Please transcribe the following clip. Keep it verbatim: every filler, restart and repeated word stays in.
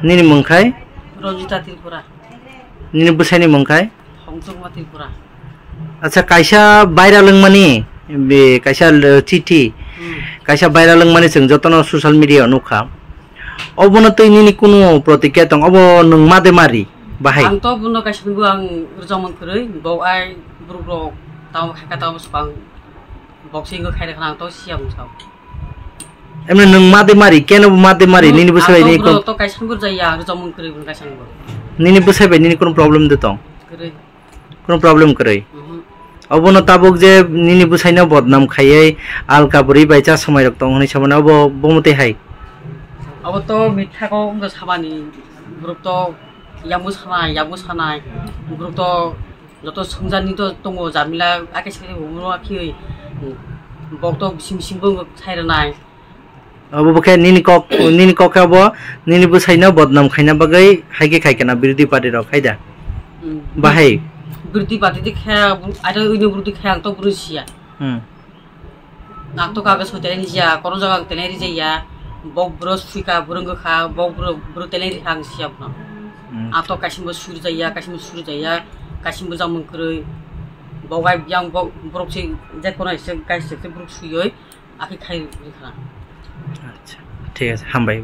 Nini mung khai? Ranjita Tripura. Nini bwsaini mung khai? Hongchukma Tripura. Acha, kaisa viral wngmani, be, kaisa l-, chithi, Hmm. kaisa viral wngmani chwng jotono social media o nukha. Obono twi nini kunu protikya tong, obo nwng ma de mari bahai? Ang to buno kaisa bo ang rwchapmung kwrwi, bo ai borok rok tamo khaika tamo swkang boxing o khairokha ang to siya bwsao. Emne nwng ma de mari, keno bo ma de mari, Hmm, nini bwsai ang to ni bwrwi kon- to kaisa bo jaya, ang rwchapmung kwrwi buno kaisa bo. Nini bwsai bai nini kunu problem de tong? Kwrwi. Kunu problem kwrwi. Mhm. Obono tabuk je nini bwsaino bodnam khaiwi alka bwrwi bai cha swmai rok tong hwnwi samani obo bo mwtwi hai. Obo to mitha kok wngkha samani, borok to yamo sanai, yamo sanai, borok to joto swngjani to tongo jamila, ake sake bo muro akhiwi, bok to bising bising bo sai rwnai. Obo bo khe nini kok, nini kok khe obo nini bwsaino bodnam khaina bagwi hai khe khai kana birodhi party rok khai da? Hmm. Bahai? Birodhi party de khe, aro wngni birodhi khe ang to bwrwi siya. Hmm. Ang to kaga soi tenai rijaya, kono jaga tenai rijaya, bok bwrwi suika, bwrwi wngkha, bok bwrwi, bwrwi tenai rikha ang siya bono. Hmm. Ang to kaisimbo suri jaya, kaisimbo suri jaya, kaisimbo jamung kwrwi, bok ai yang bok borok se je kono se kaisa se borok suyoi, akhe khai rikha. Acha, thik ase, hambai.